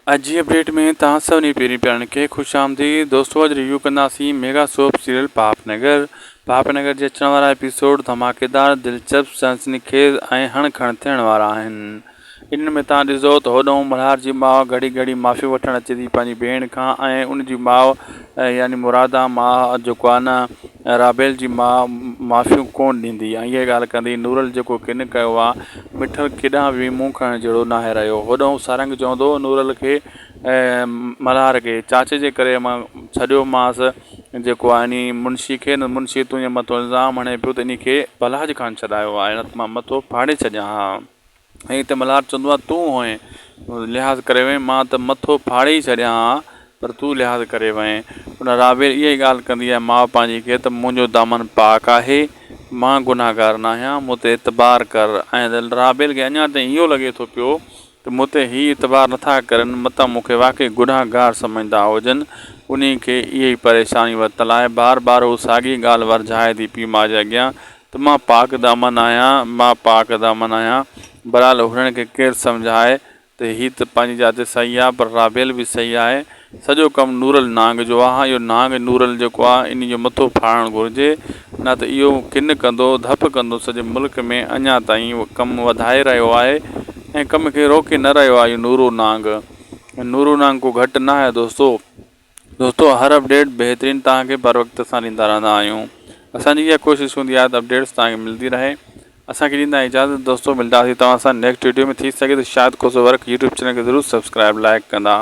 اڄ جي اپڊيٽ ۾ توهان سڀني پيرين پيارن کي خوش آمديد دوستو اڄ ريويو ڪنداسين mega soap serial Paap Nagar Paap Nagar جي اچڻ وارا ايپيسوڊ ڌماڪيدار دلچسپ سنسني خيز ۽ هڻ کڻ ٿيڻ وارا آهن انهن ۾ توهان ڏسو ته هوڏانهن ملهار جي ماء گهڙي گهڙي معافي وٺڻ اچي ٿي پنهنجي ڀيڻ کان ۽ ان جي ماء يعني مرادا ماء جيڪو آهي نه رابيل جي ماء معافيون ڪونه ڏيندي ۽ اها ڳالهه ڪندي نورل جيڪو ڪن ڪيو آهي مٺل ڪيڏانهن به منهن کڻڻ جهڙو ناهي رهيو. هوڏانهن سارنگ چوندو هو نورل کي ۽ ملهار کي، چاچي جي ڪري مان ڇڏيومانس جيڪو آهي انهي منشي کي نه منشي تنهنجي مٿو الزام هڻي پيو ته انهي کي بلاج خان ڇڏايو آهي نه ته مان مٿو ڦاڙي ڇڏيان ها. ۽ اتي ملهار چوندو آهي تون هئين لحاظ ڪري وئين مان ته مٿو ڦاڙي ئي ڇڏيان ها پر تون لحاظ ڪري وئين. ان رابيل اها ئي ڳالهه ڪندي آهي ماء پنهنجي کي ته منهنجو دامن پاڪ آهي، مان گنهگار ناهيان، مون تي اعتبار ڪر ۽ رابيل کي اڃا تائين اهو لڳي ٿو پيو ته مون تي هي اعتبار نٿا ڪرن، متان مون کي واقعي گنهگار سمجهندا هجن. انهي کي اها ئي پريشاني ورتل آهي. بار بار هو ساڳي ڳالهه ورجائي ٿي پيء ماء جي اڳيان ته مان پاڪ دامن آهيان، مان پاڪ دامن آهيان. بهرحال هنن کي ڪير سمجهائي ته هي ته پنهنجي جاء تي صحيح آ پر رابيل به صحيح آهي. سڄو ڪم نورل نانگ جو آ. اهو نانگ نورل جيڪو آ انهي جو مٿو ڦاڙڻ گهرجي نه ته اهو ڪن ڪندو ڌپ ڪندو سڄي ملڪ ۾ اڃا تائين ڪم وڌائي رهيو آهي ۽ ڪم کي روڪي نه رهيو آ اهو نورو نانگ نورو نانگ ڪو گهٽ نه آهي دوستو. دوستو هر اپڊيٽ بهترين توهان کي بروقت اسان ڏيندا رهندا آهيون اسان جي اها ڪوشش هوندي آهي ته اپڊيٽس توهان کي ملدي رهي اسان کي ڏيندا اجازت دوستو ملداسي توهان سان نيڪسٽ ويڊيو ۾ ٿي سگهي ته Shahid Khoso work YouTube channel کي ضرور سبسڪرائب لائڪ ڪندا.